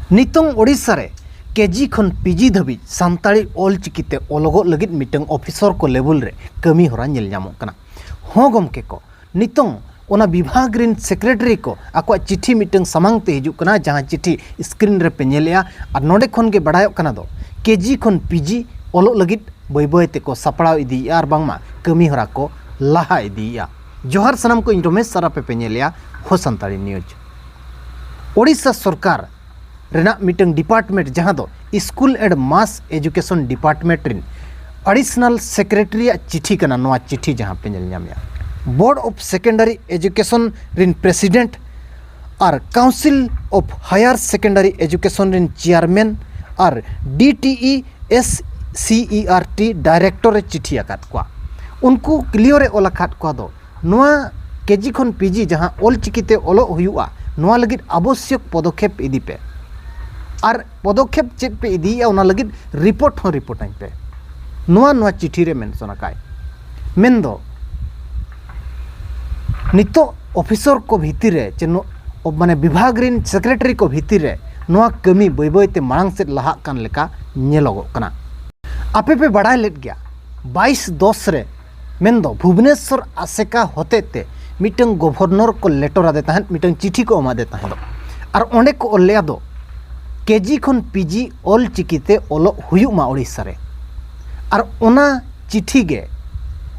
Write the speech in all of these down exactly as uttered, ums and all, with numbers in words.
ᱱᱤᱛᱚᱝ ᱳᱰᱤᱥᱟ ᱨᱮ ᱠᱮᱡᱤ ᱠᱷᱚᱱ ᱯᱤᱡᱤ ᱫᱷᱟᱹᱵᱤᱡ ᱥᱟᱱᱛᱟᱲᱤ ᱚᱞ ᱪᱤᱠᱤᱛᱮ ᱚᱞᱚᱜᱚᱜ ᱞᱟᱹᱜᱤᱫ ᱢᱤᱫᱴᱟᱝ ᱚᱯᱷᱤᱥᱚᱨ ᱠᱚ ᱞᱮᱵᱮᱞ ᱨᱮ ᱠᱟᱹᱢᱤ ᱦᱚᱨᱟ ᱧᱮᱞ ᱧᱟᱢᱚᱜ ᱠᱟᱱᱟ᱾ ᱦᱚᱸ ᱜᱚᱢᱠᱮ ᱠᱚ, ᱱᱤᱛᱚᱝ ᱚᱱᱟ ᱵᱤᱵᱷᱟᱜᱽ ᱨᱤᱱ ᱥᱮᱠᱨᱮᱴᱟᱨᱤ ᱠᱚ ᱟᱠᱚᱣᱟᱜ ᱪᱤᱴᱷᱤ ᱢᱤᱫᱴᱟᱝ ᱥᱟᱢᱟᱝ ᱛᱮ ᱦᱤᱡᱩᱜ ᱠᱟᱱᱟ, ᱡᱟᱦᱟᱸ ᱪᱤᱴᱷᱤ ᱥᱠᱨᱤᱱ ᱨᱮᱯᱮ ᱧᱮᱞᱮᱜᱼᱟ᱾ ᱟᱨ ᱱᱚᱰᱮ ᱠᱷᱚᱱ ᱜᱮ ᱵᱟᱲᱟᱭᱚᱜ ᱠᱟᱱᱟ ᱫᱚ, ᱠᱮᱡᱤ ᱠᱷᱚᱱ ᱯᱤᱡᱤ ᱚᱞᱚᱜ ᱞᱟᱹᱜᱤᱫ ᱵᱟᱹᱭ ᱵᱟᱹᱭ ᱛᱮᱠᱚ ᱥᱟᱯᱲᱟᱣ ᱤᱫᱤᱭᱮᱫᱼᱟ ᱟᱨ ᱵᱟᱝᱢᱟ ᱠᱟᱹᱢᱤ ᱦᱚᱨᱟ ᱠᱚ ᱞᱟᱦᱟ ᱤᱫᱤᱭᱮᱫᱼᱟ᱾ ᱡᱚᱦᱟᱨ ᱥᱟᱱᱟᱢ ᱠᱚ, ᱤᱧ ᱨᱚᱢᱮᱥ ᱟᱨ ᱟᱯᱮ ᱯᱮ ᱧᱮᱞᱮᱜᱼᱟ ᱦᱚ ᱥᱟᱱᱛᱟᱲᱤ ᱱᱤᱭᱩᱡᱽ᱾ ᱳᱰᱤᱥᱟ ᱥᱚᱨᱠᱟᱨ ᱨᱮᱱᱟᱜ ᱢᱤᱫᱴᱟᱝ ᱰᱤᱯᱟᱨᱴᱢᱮᱱᱴ, ᱡᱟᱦᱟᱸ ᱫᱚ ᱥᱠᱩᱞ ᱮᱱᱰ ᱢᱟᱥ ᱮᱡᱩᱠᱮᱥᱚᱱ ᱰᱤᱯᱟᱨᱴᱢᱮᱱᱴ ᱨᱤᱱ ᱟᱰᱤᱥᱚᱱᱟᱞ ᱥᱮᱠᱨᱮᱴᱟᱨᱤᱭᱟᱜ ᱪᱤᱴᱷᱤ ᱠᱟᱱᱟ᱾ ᱱᱚᱣᱟ ᱪᱤᱴᱷᱤ ᱡᱟᱦᱟᱸ ᱯᱮ ᱧᱮᱞ ᱧᱟᱢᱮᱜᱼᱟ, ᱵᱳᱨᱰ ᱚᱯᱷ ᱥᱮᱠᱮᱱᱰᱟᱨᱤ ᱮᱡᱩᱠᱮᱥᱚᱱ ᱨᱤᱱ ᱯᱨᱮᱥᱤᱰᱮᱱᱴ ᱟᱨ Council of Higher Secondary Education ᱨᱤᱱ ᱪᱮᱭᱟᱨᱢᱮᱱ ᱟᱨ D T E S C E R T director ᱮ ᱪᱤᱴᱷᱤ ᱟᱠᱟᱫ ᱠᱚᱣᱟ᱾ ᱩᱱᱠᱩ ᱠᱞᱤᱭᱚᱨ ᱮ ᱚᱞ ᱟᱠᱟᱫ ᱠᱚᱣᱟ ᱫᱚ, ᱱᱚᱣᱟ ᱠᱮᱡᱤ ᱠᱷᱚᱱ ᱯᱤᱡᱤ ᱡᱟᱦᱟᱸ ᱚᱞ ᱪᱤᱠᱤᱛᱮ ᱚᱞᱚᱜ ᱦᱩᱭᱩᱜᱼᱟ, ᱱᱚᱣᱟ ᱞᱟᱹᱜᱤᱫ ᱟᱵᱚᱥᱭᱚᱠ ᱯᱚᱫᱚᱠᱷᱮᱯ ᱤᱫᱤ ᱯᱮ ᱟᱨ ᱯᱚᱫᱚᱠᱷᱮᱯ ᱪᱮᱫ ᱯᱮ ᱤᱫᱤᱭᱮᱫᱼᱟ, ᱚᱱᱟ ᱞᱟᱹᱜᱤᱫ ᱨᱤᱯᱳᱨᱴ ᱦᱚᱸ ᱨᱤᱯᱳᱨᱴ ᱟᱹᱧ ᱯᱮ᱾ ᱱᱚᱣᱟ, ᱱᱚᱣᱟ ᱪᱤᱴᱷᱤ ᱨᱮ ᱢᱮᱱᱥᱚᱱ ᱟᱠᱟᱭ᱾ ᱢᱮᱱᱫᱚ, ᱱᱤᱛᱚᱜ ᱚᱯᱷᱤᱥᱚᱨ ᱠᱚ ᱵᱷᱤᱛᱤᱨ ᱨᱮ ᱪᱮ ᱱᱚ-, ᱢᱟᱱᱮ ᱵᱤᱵᱷᱟᱜᱽ ᱨᱤᱱ ᱥᱮᱠᱨᱮᱴᱟᱨᱤ ᱠᱚ ᱵᱷᱤᱛᱤᱨ ᱨᱮ ᱱᱚᱣᱟ ᱠᱟᱹᱢᱤ ᱵᱟᱹᱭ ᱵᱟᱹᱭ ᱛᱮ ᱢᱟᱲᱟᱝ ᱥᱮᱫ ᱞᱟᱦᱟᱜ ᱠᱟᱱ ᱞᱮᱠᱟ ᱧᱮᱞᱚᱜᱚᱜ ᱠᱟᱱᱟ᱾ ᱟᱯᱮ ᱯᱮ ᱵᱟᱲᱟᱭ ᱞᱮᱫ ᱜᱮᱭᱟ, ᱵᱟᱭᱤᱥ ᱫᱚᱥ ᱨᱮ, ᱢᱮᱱᱫᱚ ᱵᱷᱩᱵᱽᱱᱮᱥᱚᱨ ᱟᱥᱮᱠᱟ ᱦᱚᱛᱮᱛᱮ ᱢᱤᱫᱴᱟᱝ ᱜᱚᱵᱷᱚᱨᱱᱚᱨ ᱠᱚ ᱞᱮᱴᱚᱨ ᱟᱫᱮ ᱛᱟᱦᱮᱸᱫ, ᱢᱤᱫᱴᱟᱝ ᱪᱤᱴᱷᱤ ᱠᱚ ᱮᱢᱟᱫᱮ ᱛᱟᱦᱮᱸᱫ᱾ ᱟᱨ ᱚᱸᱰᱮ ᱠᱚ ᱚᱞ ᱞᱮᱫᱼᱟ ᱫᱚ, ᱠᱮᱡᱤ ᱠᱷᱚᱱ ᱯᱤᱡᱤ ᱚᱞ ᱪᱤᱠᱤᱛᱮ ᱚᱞᱚᱜ ᱦᱩᱭᱩᱜ ᱢᱟ ᱳᱰᱤᱥᱟ ᱨᱮ᱾ ᱟᱨ ᱚᱱᱟ ᱪᱤᱴᱷᱤ ᱜᱮ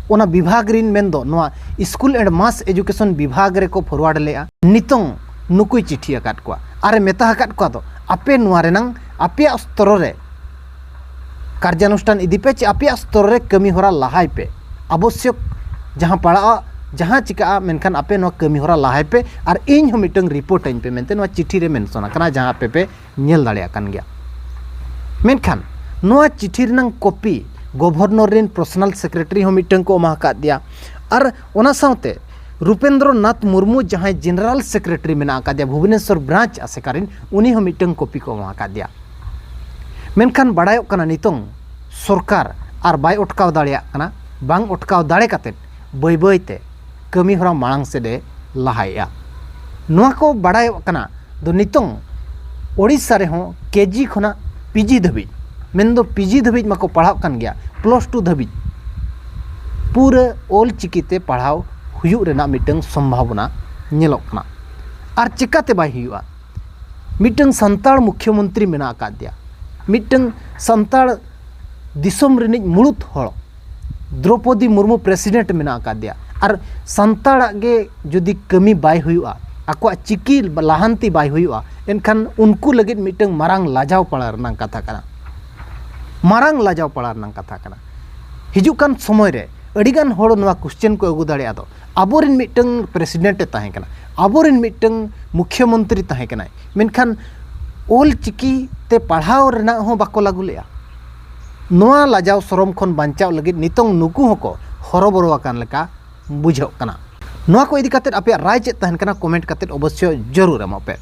ᱚᱱᱟ ᱵᱤᱵᱷᱟᱜᱽ ᱨᱤᱱ, ᱢᱮᱱᱫᱚ ᱱᱚᱣᱟ ᱥᱠᱩᱞ ᱮᱱᱰ ᱢᱟᱥ ᱮᱡᱩᱠᱮᱥᱚᱱ ᱵᱤᱵᱷᱟᱜᱽ ᱨᱮᱠᱚ ᱯᱷᱚᱨᱣᱟᱨᱰ ᱞᱮᱫᱼᱟ᱾ ᱱᱤᱛᱚᱝ ᱱᱩᱠᱩᱭ ᱪᱤᱴᱷᱤ ᱟᱠᱟᱫ ᱠᱚᱣᱟ ᱟᱨᱮ ᱢᱮᱛᱟ ᱟᱠᱟᱫ ᱠᱚᱣᱟ ᱫᱚ, ᱟᱯᱮ ᱱᱚᱣᱟ ᱨᱮᱱᱟᱝ ᱟᱯᱮᱭᱟᱜ ᱥᱛᱚᱨᱚ ᱨᱮ ᱠᱟᱨᱡᱟᱱᱩᱥᱴᱷᱟᱱ ᱤᱫᱤ ᱯᱮ, ᱪᱮ ᱟᱯᱮᱭᱟᱜ ᱥᱛᱚᱨᱚ ᱨᱮ ᱠᱟᱹᱢᱤ ᱦᱚᱨᱟ ᱞᱟᱦᱟᱭ ᱯᱮ᱾ ᱟᱵᱚᱥᱭᱚᱠ ᱡᱟᱦᱟᱸ ᱯᱟᱲᱟᱜᱼᱟ, ᱡᱟᱦᱟᱸ ᱪᱤᱠᱟᱹᱜᱼᱟ, ᱢᱮᱱᱠᱷᱟᱱ ᱟᱯᱮ ᱱᱚᱣᱟ ᱠᱟᱹᱢᱤ ᱦᱚᱨᱟ ᱞᱟᱦᱟᱭ ᱯᱮ ᱟᱨ ᱤᱧ ᱦᱚᱸ ᱢᱤᱫᱴᱟᱝ ᱨᱤᱯᱳᱨᱴ ᱟᱹᱧ ᱯᱮ ᱢᱮᱱᱛᱮ ᱱᱚᱣᱟ ᱪᱤᱴᱷᱤ ᱨᱮ ᱢᱮᱱᱥᱚᱱ ᱟᱠᱟᱱᱟ, ᱡᱟᱦᱟᱸ ᱟᱯᱮ ᱯᱮ ᱧᱮᱞ ᱫᱟᱲᱮᱭᱟᱜ ᱠᱟᱱ ᱜᱮᱭᱟ᱾ ᱢᱮᱱᱠᱷᱟᱱ ᱱᱚᱣᱟ ᱪᱤᱴᱷᱤ ᱨᱮᱱᱟᱝ ᱠᱚᱯᱤ ᱜᱚᱵᱷᱚᱨᱱᱚᱨ ᱨᱮᱱ ᱯᱟᱨᱥᱚᱱᱟᱞ ᱥᱮᱠᱨᱮᱴᱟᱨᱤ ᱦᱚᱸ ᱢᱤᱫᱴᱟᱝ ᱠᱚ ᱮᱢᱟ ᱟᱠᱟᱫ ᱫᱮᱭᱟ᱾ ᱟᱨ ᱚᱱᱟ ᱥᱟᱶᱛᱮ ᱨᱩᱯᱮᱱᱫᱨᱚ ᱱᱟᱛᱷ ᱢᱩᱨᱢᱩ, ᱡᱟᱦᱟᱸᱭ ᱡᱮᱱᱟᱨᱟᱞ ᱥᱮᱠᱨᱮᱴᱟᱨᱤ ᱢᱮᱱᱟᱜ ᱟᱠᱟᱫᱮᱭᱟ ᱵᱷᱩᱵᱽᱱᱮᱥᱚᱨ ᱵᱨᱟᱧᱪ ᱟᱥᱮᱠᱟ ᱨᱮᱱ, ᱩᱱᱤ ᱦᱚᱸ ᱢᱤᱫᱴᱟᱝ ᱠᱚᱯᱤ ᱠᱚ ᱮᱢᱟ ᱟᱠᱟᱫᱮᱭᱟ᱾ ᱢᱮᱱᱠᱷᱟᱱ ᱵᱟᱲᱟᱭᱚᱜ ᱠᱟᱱᱟ, ᱱᱤᱛᱚᱝ ᱥᱚᱨᱠᱟᱨ ᱟᱨ ᱵᱟᱭ ᱚᱴᱠᱟᱣ ᱫᱟᱲᱮᱭᱟᱜ ᱠᱟᱱᱟ᱾ ᱵᱟᱝ ᱚᱴᱠᱟᱣ ᱫᱟᱲᱮ ᱠᱟᱛᱮᱫ ᱵᱟᱹᱭ ᱵᱟᱹᱭ ᱛᱮ ᱠᱟᱹᱢᱤ ᱦᱚᱨᱟ ᱢᱟᱲᱟᱝ ᱥᱮᱫ ᱮ ᱞᱟᱦᱟᱭᱮᱫᱼᱟ᱾ ᱱᱚᱣᱟ ᱠᱚ ᱵᱟᱲᱟᱭᱚᱜ ᱠᱟᱱᱟ ᱫᱚ, ᱱᱤᱛᱚᱝ ᱳᱰᱤᱥᱟ ᱨᱮᱦᱚᱸ ᱠᱮᱡᱤ ᱠᱷᱚᱱᱟᱜ ᱯᱤᱡᱤ ᱫᱷᱟᱹᱵᱤᱡ, ᱢᱮᱱᱫᱚ ᱯᱤᱡᱤ ᱫᱷᱟᱹᱵᱤᱡ ᱢᱟᱠᱚ ᱯᱟᱲᱦᱟᱜ ᱠᱟᱱ ᱜᱮᱭᱟ, ᱯᱞᱟᱥ ᱴᱩ ᱫᱷᱟᱹᱵᱤᱡ ᱯᱩᱨᱟᱹ ᱚᱞ ᱪᱤᱠᱤ ᱛᱮ ᱯᱟᱲᱦᱟᱣ ᱦᱩᱭᱩᱜ ᱨᱮᱱᱟᱜ ᱢᱤᱫᱴᱟᱝ ᱥᱚᱢᱵᱷᱟᱵᱚᱱᱟ ᱧᱮᱞᱚᱜ ᱠᱟᱱᱟ᱾ ᱟᱨ ᱪᱮᱠᱟᱛᱮ ᱵᱟᱭ ᱦᱩᱭᱩᱜᱼᱟ? ᱢᱤᱫᱴᱟᱝ ᱥᱟᱱᱛᱟᱲ ᱢᱩᱠᱷᱭᱚᱢᱚᱱᱛᱨᱤ ᱢᱮᱱᱟᱜ ᱟᱠᱟᱫᱮᱭᱟ, ᱢᱤᱫᱴᱟᱝ ᱥᱟᱱᱛᱟᱲ ᱫᱤᱥᱚᱢ ᱨᱤᱱᱤᱡ ᱢᱩᱲᱩᱫ ᱦᱚᱲ ᱫᱨᱚᱯᱚᱫᱤ ᱢᱩᱨᱢᱩ ᱯᱨᱮᱥᱤᱰᱮᱱᱴ ᱢᱮᱱᱟᱜ ᱟᱠᱟᱫᱮᱭᱟ, ᱟᱨ ᱥᱟᱱᱛᱟᱲᱟᱜ ᱜᱮ ᱡᱩᱫᱤ ᱠᱟᱹᱢᱤ ᱵᱟᱭ ᱦᱩᱭᱩᱜᱼᱟ, ᱟᱠᱚᱣᱟᱜ ᱪᱤᱠᱤ ᱞᱟᱦᱟᱱᱛᱤ ᱵᱟᱭ ᱦᱩᱭᱩᱜᱼᱟ, ᱮᱱᱠᱷᱟᱱ ᱩᱱᱠᱩ ᱞᱟᱹᱜᱤᱫ ᱢᱤᱫᱴᱟᱝ ᱢᱟᱨᱟᱝ ᱞᱟᱡᱟᱣ ᱯᱟᱲᱟ ᱨᱮᱱᱟᱜ ᱠᱟᱛᱷᱟ ᱠᱟᱱᱟ᱾ ᱢᱟᱨᱟᱝ ᱞᱟᱡᱟᱣ ᱯᱟᱲᱟ ᱨᱮᱱᱟᱜ ᱠᱟᱛᱷᱟ ᱠᱟᱱᱟ᱾ ᱦᱤᱡᱩᱜ ᱠᱟᱱ ᱥᱚᱢᱚᱭ ᱨᱮ ᱟᱹᱰᱤᱜᱟᱱ ᱦᱚᱲ ᱱᱚᱣᱟ ᱠᱚᱥᱪᱮᱱ ᱠᱚ ᱟᱹᱜᱩ ᱫᱟᱲᱮᱭᱟᱜᱼᱟ, ᱫᱚ ᱟᱵᱚᱨᱮᱱ ᱢᱤᱫᱴᱟᱝ ᱯᱨᱮᱥᱤᱰᱮᱱᱴ ᱮ ᱛᱟᱦᱮᱸ ᱠᱟᱱᱟ, ᱟᱵᱚᱨᱮᱱ ᱢᱤᱫᱴᱟᱝ ᱢᱩᱠᱷᱭᱚᱢᱚᱱᱛᱨᱤ ᱛᱟᱦᱮᱸ ᱠᱟᱱᱟᱭ, ᱢᱮᱱᱠᱷᱟᱱ ᱚᱞ ᱪᱤᱠᱤ ᱛᱮ ᱯᱟᱲᱦᱟᱣ ᱨᱮᱱᱟᱜ ᱦᱚᱸ ᱵᱟᱠᱚ ᱞᱟᱹᱜᱩ ᱞᱮᱫᱼᱟ᱾ ᱱᱚᱣᱟ ᱞᱟᱡᱟᱣ ᱥᱚᱨᱚᱢ ᱠᱷᱚᱱ ᱵᱟᱧᱪᱟᱣ ᱞᱟᱹᱜᱤᱫ ᱱᱤᱛᱚᱝ ᱱᱩᱠᱩ ᱦᱚᱸᱠᱚ ᱦᱚᱨᱚᱵᱚᱨᱚ ᱟᱠᱟᱱ ᱞᱮᱠᱟ ᱵᱩᱡᱷᱟᱹᱜ ᱠᱟᱱᱟ᱾ ᱱᱚᱣᱟ ᱠᱚ ᱤᱫᱤ ᱠᱟᱛᱮᱫ ᱟᱯᱮᱭᱟᱜ ᱨᱟᱭ ᱪᱮᱫ ᱛᱟᱦᱮᱱ ᱠᱟᱱᱟ? ᱠᱚᱢᱮᱱᱴ ᱠᱟᱛᱮᱫ ᱚᱵᱚᱥᱥᱳᱭ ᱡᱟᱹᱨᱩᱲ ᱮᱢᱚᱜ ᱯᱮ᱾